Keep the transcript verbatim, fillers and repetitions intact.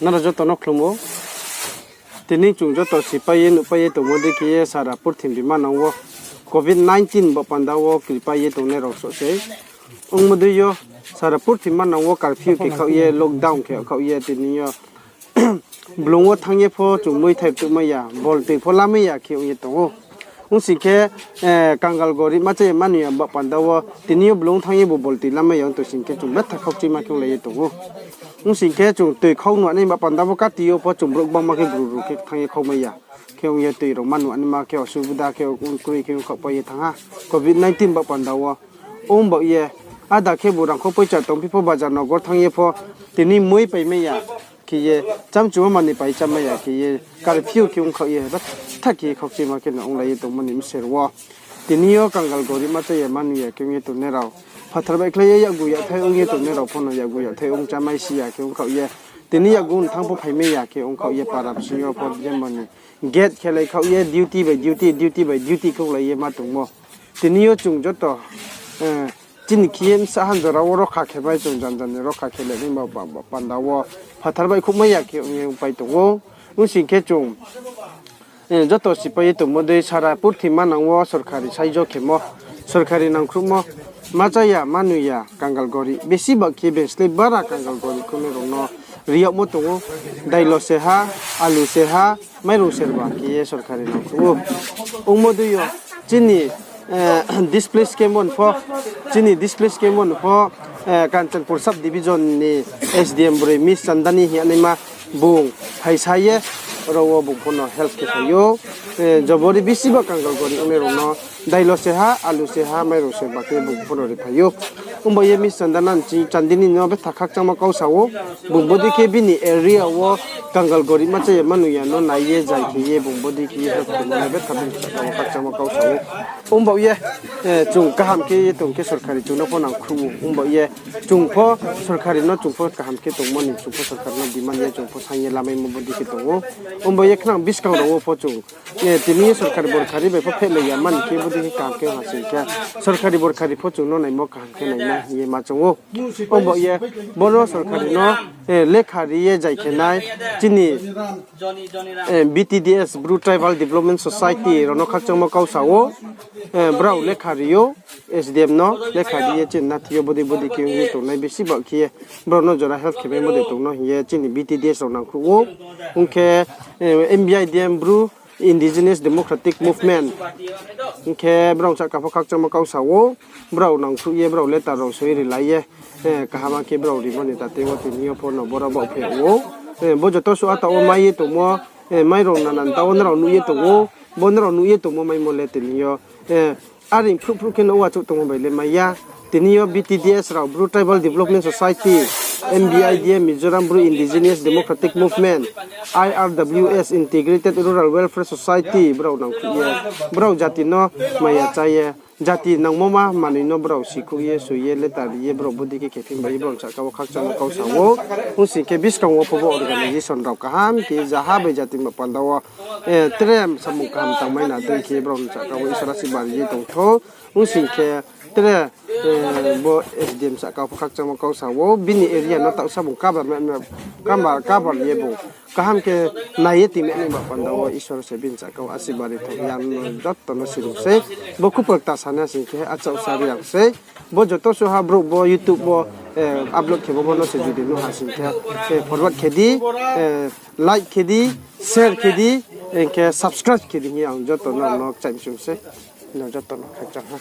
Nrao joto no khlumo. Tini chung joto sipai ye nuhpai ye tongmo dei khe ye sara purthimbi manang wo covid nineteen bo panda wo kripai ye tongnai rao soh sei. Ongmo dei yo sara purthimbi manang wo curfew khe khaoh ye, lockdown khe khaoh ye, tini yo blung wo thanng ye pho chung muithai tuhmai ya, boltoi pho lamai ya khe ong ye tong ou. Ong sing khe, kangal gorib ma cha ye manu ya ba panda wo tini yo blung thanng ye bo boltoi lamai ya ong tong sing khe chung betha khaukchima khe onglai ye tong ou. Ong sing khe chung toi khau nuh naima panda wo kati yo pho chung brouh gbangma khe gru gru khe thanng ye khaumai ya. Khe ong ye toi rao manu anima khe osubida khe ong kroi khe ong khaohpai ye thanng ha. Covid nineteen ba panda wo. Ong baoh ye, ada khebu rangkho poicha tongphi pho bajar nogor thanng ye pho, tini mui paimai ya khe ye, chamchumo manoi pai chámai ya khe ye, curfew khe ong khaoh ye, betha khe ye khaukchima khe no onglai ye tongmo ni bser wo. Tini yo kangal gorib ma cha ye manu ya khe ong ye tongnai rao, phathar baihkhlai ye yakgu yakthai ong ye tongnai rao pho no yakgu yakthai ong chámai si ya khe ong khaoh ye. Tini yakgu nthang pho phaimai ya khe ong khaoh ye para bsing yo pho jemon ni gate khelai khaoh ye duty bai duty, duty bai duty khe onglai ye ma tongmo. Tini yo chung joto, chini khe ye bsa hanjora wo rokha khe bai chung janja ni rokha khe le nai ba panda wo phathar baihkhouhmai ya khe ong ye ongpai tong ou. Ong sing khe chung joto sipai ye tongmo dei sara purthimbi manang wo sorkari saijo khemo, sorkari nangkhruhmo, ma cha ya, ma nui ya, kangal gorib, besi ba khe bengslei bara kangal gorib khongnai rao no ri yagmo tong ou, dailo se ha, alu se ha, mairung serba khe ye sorkari nangkhruh ou. Ongmo dei yo, chini displace khe mon pho, chini displace khe mon pho, Kanchanpur sub division ni S D M broi Miss Chandani hing ye naima bung phaisa ye, oro wo bung pho no help khe phai ou. Jobori bisi ba kangal gorib ongnai rao no dailo se ha, alu se ha, mairung se ba khe bung pho no ri phai ou. Ongba ye Miss Chandana ni, Chandini no betha khakchangma kau sa ou. Bung bodei khe bini area wo kangal gorib ma cha ye manu ya no nai ye zai khe ye bung bodei khe ye help khe mano betha bini sahka wo khakchangma kau sa ou. Ongba ye, chung kaham khe ye tong khe sorkari chung no pho nangkhruh ou. Ongba ye chung pho sorkari no chung pho kaham khe tongmo ni chung pho sorkari no demand ye chung pho saing ye lamaimo bodei khe tong ou. Ongba ye khnang buskang rao wo pho chung tini ye sorkari borkari bai pho phehlai ya mani khe bodei khe kaham khe ha sing khe sorkari borkari pho chung no naimo kaham khe naima hing ye ma choung ou. Ongba ye bo no sorkari no lekha ri ye zai khe nai chini B T D S, Bru Tribal Development Society rao no khakchangma kau sa ou. Brao lekha ri ou, S D M no lekha ri ye chini nathi yo bodei bodei khe ong ye tongnai bisi ba khe ye brao no jora help khe maimo dei tong no hing ye chini B T D S rao nangkhruh ou. Ong khe M B I D M, Bru Indigenous Democratic Movement, ong khe brao sahka pho khakchangma kau sa ou. Brao nangkhruh ye brao letter rao soi rilai ye, kaham khe brao rimo ni tate wo tini yo pho no boro baoh phe ou. Bo joto suh ata wo mai ye tongmo, mairung nanan ta wo nrao nuh ye tong ou. Bo nrao nuh ye tongmo maimo le tini yo are phruh phruh khe no uachouh tongmo bai le mai ya. Tini yo B T D S rao, Bru Tribal Development Society, M B I D M, Mizoram Bru Indigenous Democratic Movement, I R W S, Integrated Rural Welfare Society, brao nangkhruh ye, brao jati no maya chá ye, jati nangmo ma manoi no brao sikhouh ye, soi ye, letter ri ye, brao bodei khe khe phi bai ye brao sahka wo khakchangma kau sa ou. Ong sing khe buskang wo pho bo organisation rao kaham khe jaha bai jati ma panda wo tre samung kaham tangmai na dei khe brao sahka wo Isor asirbad ri ye tong thou. Ong sing khe tre bo S D M sahka pho khakchangma kau sa ou, bini area no taoh samung cover ma, cover ye bung kaham khe nai ye tingmai nai ba panda wo Isor se bini sahka wo asirbad ri thou yang no joto no sirum sei. Bo khupor kta sana sing khe achouh sa ri ang sei. Bo joto suh ha brouh bo YouTube wo upload khemo bo no se judi nuh ha sing khe forward khe di, like khe di, share khe di, hing khe subscribe khe di hing ye ang joto no no kchaih msum sei. No joto no khakchang ha.